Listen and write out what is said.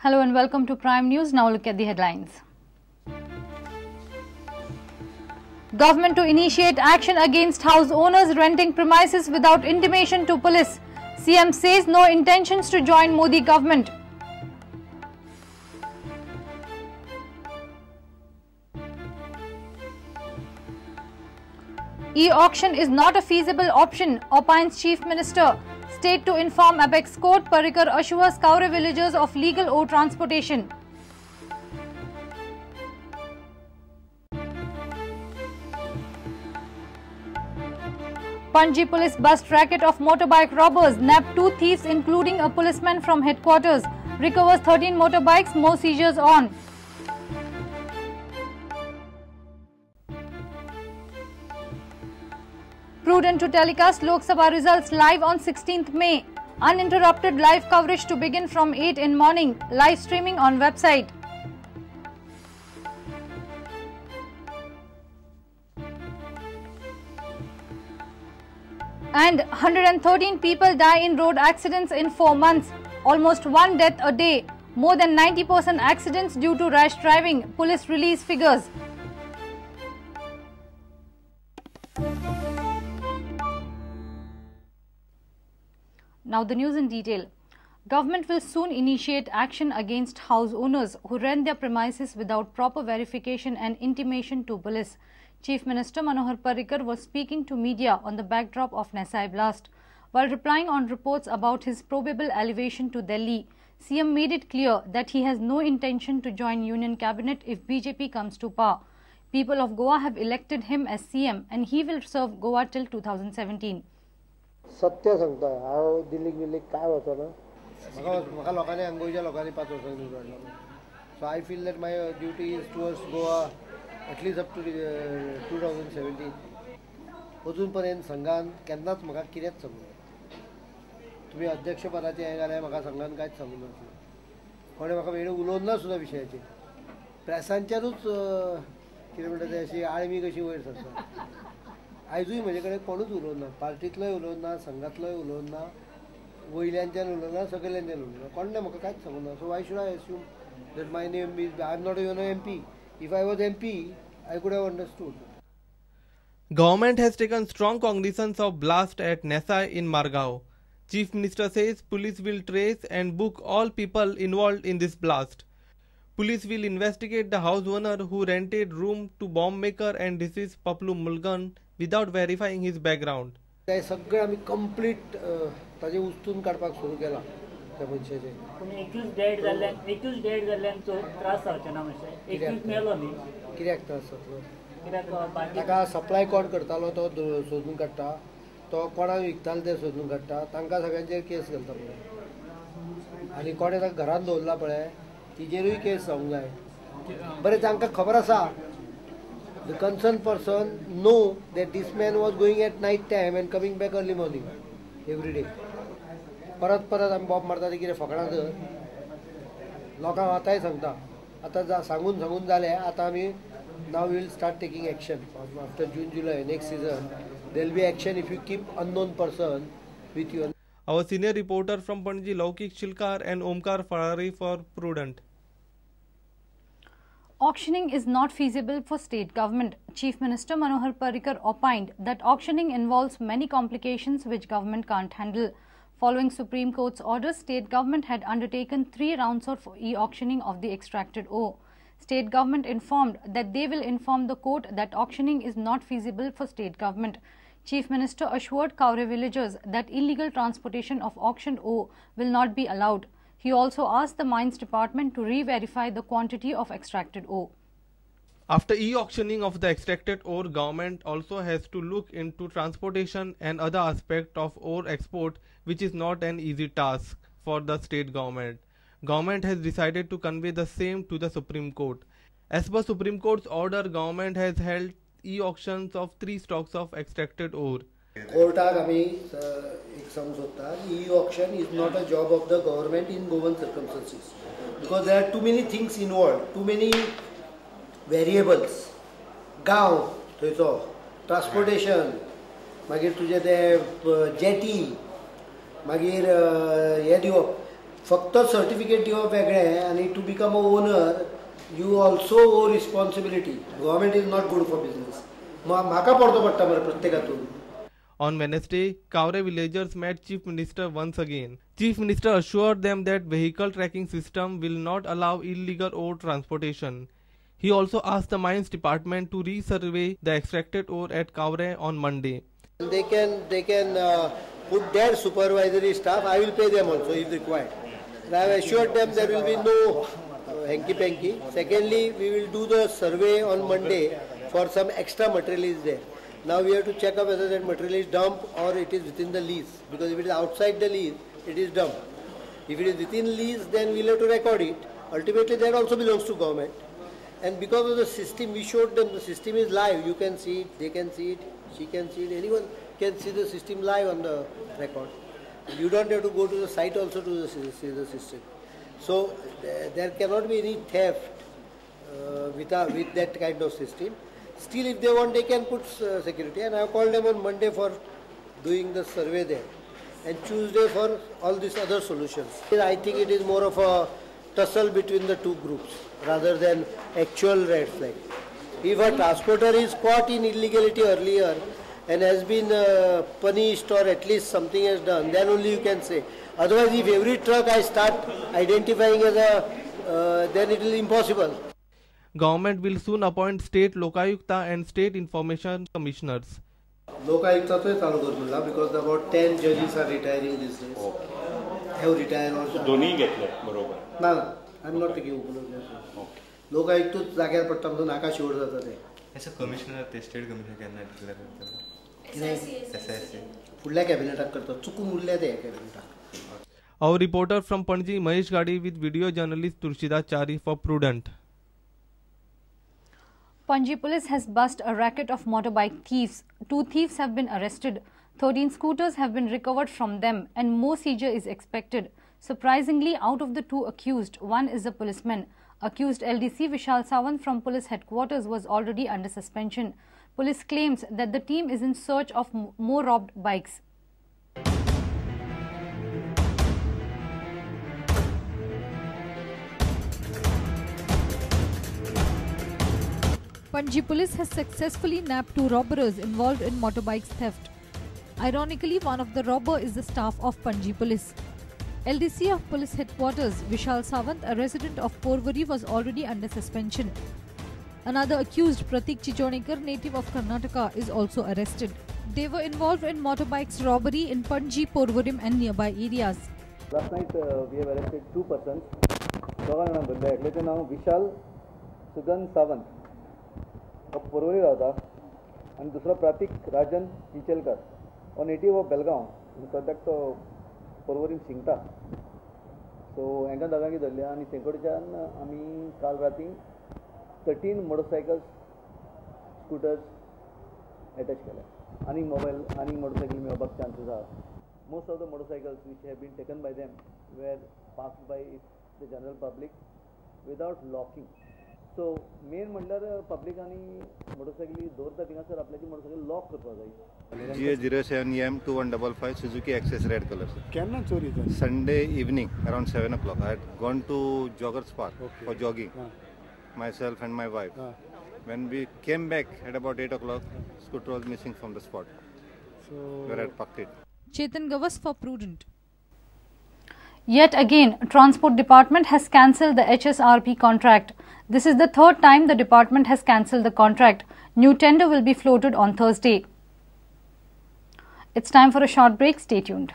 Hello and welcome to Prime News. Now look at the headlines. Government to initiate action against house owners renting premises without intimation to police. CM says no intentions to join Modi government. E-auction is not a feasible option, opines Chief Minister. State to inform Apex Court, Parrikar assures Kaure villagers of legal ore transportation. Panaji police bust racket of motorbike robbers, nab 2 thieves including a policeman from headquarters, recovers 13 motorbikes, more seizures on. Prudent to telecast Lok Sabha results live on 16th May. Uninterrupted live coverage to begin from 8 in morning. Live streaming on website. And 113 people die in road accidents in 4 months. Almost one death a day. More than 90% accidents due to rash driving. Police release figures. Now the news in detail. Government will soon initiate action against house owners who rent their premises without proper verification and intimation to police. Chief Minister Manohar Parrikar was speaking to media on the backdrop of Nessai blast. While replying on reports about his probable elevation to Delhi, CM made it clear that he has no intention to join Union Cabinet if BJP comes to power. People of Goa have elected him as CM and he will serve Goa till 2017. सत्य सांगता हांव दिल्लीक बिल्लीक काय वचना म्हाका लोकांनी गोंयच्या लोकांनी 5 वर्सां निवडलो. So I feel that my duty is towards Goa at least up to 2017. अजून पर्यंत संघान केन्नाच म्हाका कितेंच सांगूं ना. तुमी अध्यक्षपदाचें हें जाल्यार म्हाका संघान कांयच सांगूं नासलें. कोणें म्हाका वेळ उलोवन ना सुद्दां विशयाचेर. प्रेसांच्यानूच कितें म्हणटा तें अशी आळमी कशी वयर सरता. आयजूय म्हजे कडेन कोणूच उलोवना ना, पार्टींतलोय उलोवना ना, संघांतलोय उलोवना ना, वयल्यांच्यान उलोवना, सकयल्यांच्यान उलोवना, कोणें म्हाका कांयच सांगूं ना. So why should I assume that my name is I am not even MP. If I was MP I could have understood. Government has taken strong cognizance of blast at Nessai in Margao. Chief Minister says police will trace and book all people involved in this blast. Police will investigate the house owner who rented room to bomb maker and deceased Paplu Mulgan without verifying his background. ते सगळे आमी complete ताजे उस्तून काडपाक सुरू केला त्या मनशाचे. पूण एक्यूज डेड जाल्ल्यान त्रास जावचे ना मातशें. एक्यूज मेलो न्ही, कित्याक त्रास जातलो? कित्याक ताका सप्लाय कोण करतालो तो सोदून काडटा, तो कोणाक विकतालो ते सोदून काडटा, तांकां सगळ्यांचेर केस घालता पळय. आनी कोणें ताका घरान दवरला पळय तिजेरूय केस जावंक जाय. बरें, तांकां खबर आसा. The concerned person know that this man was going at night time and coming back early morning every day. परत परत आमी बॉम्ब मारता ते कितें फकणां तर लोकांक आतांय सांगता. आतां सांगून सांगून जालें, आतां आमी now we will start taking action after June July next season. There will be action if you keep unknown person with you. Our senior reporter from Panaji, Laukik Shilkar and Omkar Farari for Prudent. Auctioning is not feasible for state government. Chief Minister Manohar Parrikar opined that auctioning involves many complications which government can't handle. Following Supreme Court's orders, state government had undertaken 3 rounds of e-auctioning of the extracted ore. State government informed that they will inform the court that auctioning is not feasible for state government. Chief Minister assured Kaure villagers that illegal transportation of auctioned ore will not be allowed. He also asked the Mines Department to re-verify the quantity of extracted ore. After e-auctioning of the extracted ore, government also has to look into transportation and other aspect of ore export, which is not an easy task for the state government. Government has decided to convey the same to the Supreme Court. As per Supreme Court's order, government has held e-auctions of 3 stocks of extracted ore. कोर्टाक आमी एक सांगूंक सोदता, e-auction is not a job of the government in Goan circumstances because there are too many things involved, too many variables. गांव थंयचो, transportation, मागीर तुजें तें jetty, मागीर हें दिवप. फक्त सर्टिफिकेट दिवप वेगळें आनी to become a owner you also owe responsibility. Government is not good for business. म्हाका पडतो पडटा मरे प्रत्येकातून. On Wednesday, Kavre villagers met Chief Minister once again. Chief Minister assured them that vehicle tracking system will not allow illegal ore transportation. He also asked the Mines Department to resurvey the extracted ore at Kavre on Monday. They can put their supervisory staff. I will pay them also if required. And I have assured them there will be no hanky-panky. Secondly, we will do the survey on Monday for some extra material is there. Now we have to check up whether that material is dumped or it is within the lease. Because if it is outside the lease, it is dumped. If it is within lease, then we will have to record it. Ultimately, that also belongs to government. And because of the system, we showed them the system is live. You can see it, they can see it, she can see it, anyone can see the system live on the record. You don't have to go to the site also to see the system. So there cannot be any theft with that kind of system. Still, if they want, they can put security. And I have called them on Monday for doing the survey there, and Tuesday for all these other solutions. I think it is more of a tussle between the two groups rather than actual red flag. If a transporter is caught in illegality earlier and has been punished or at least something has done, then only you can say. Otherwise, if every truck I start identifying as a, then it will be impossible. Government will soon appoint state Lokayukta and state information commissioners. Lokayukta to चालू करून because about 10 judges are retiring these days. Okay. Have retired also. दोन्ही घेतले बरोबर. ना ना, I am not taking. Okay. Lokayukta जाग्यार पडटा म्हणून नाका शिवर जाता ते. एस कमिशनर ते स्टेट कमिशनर केन्ना डिक्लेअर करतले? SIC. फुडल्या कॅबिनेटाक करता, चुकून उरल्या ते कॅबिनेटाक. Our reporter from Panaji, Mahesh Gadi, with video journalist Turshida Chari for Prudent. Panaji police has busted a racket of motorbike thieves. 2 thieves have been arrested. 13 scooters have been recovered from them and more seizure is expected. Surprisingly, out of the 2 accused, one is a policeman. Accused LDC Vishal Sawant from police headquarters was already under suspension. Police claims that the team is in search of more robbed bikes. Panaji police has successfully nabbed 2 robbers involved in motorbikes theft. Ironically, one of the robber is the staff of Panaji police. LDC of police headquarters, Vishal Sawant, a resident of Porvorim, was already under suspension. Another accused, Pratik Chichonekar, native of Karnataka, is also arrested. They were involved in motorbikes robbery in Panaji, Porvorim and nearby areas. Last night we have arrested 2 persons. नाव विशाल सुगन सावंत पोरवरी रावता आनी दुसरो प्रातीक राजन चिंचेलकर हो native of Belgaum, सद्याक तो पोरवरीन शिंकता. So हांकां दोगांकी धरले आनी तेंकडच्यान आमी काल राती 13 मोटरसायकल्स स्कुटर्स एटॅच केले आनी मोबायल आनी मोटरसायकल मेळपाक चान्सीस आहा. Most of the motorcycles which have been taken by them were parked by the general public without locking. So main म्हणल्यार पब्लिकांनी मोटरसायकली दवरता थिंगासर आपल्याची मोटरसायकल लॉक करपाक जाय. GA 07M 2155 Suzuki Access red color. केन्ना चोरी जाली? Sunday evening around 7 o'clock. I had gone to Joggers Park for jogging, myself and my wife. When we came back at about 8 o'clock, scooter was missing from the spot where I had parked it. Chetan Gavas for Prudent. Yet again, Transport Department has cancelled the HSRP contract. This is the third time the department has cancelled the contract. New tender will be floated on Thursday. It's time for a short break. Stay tuned.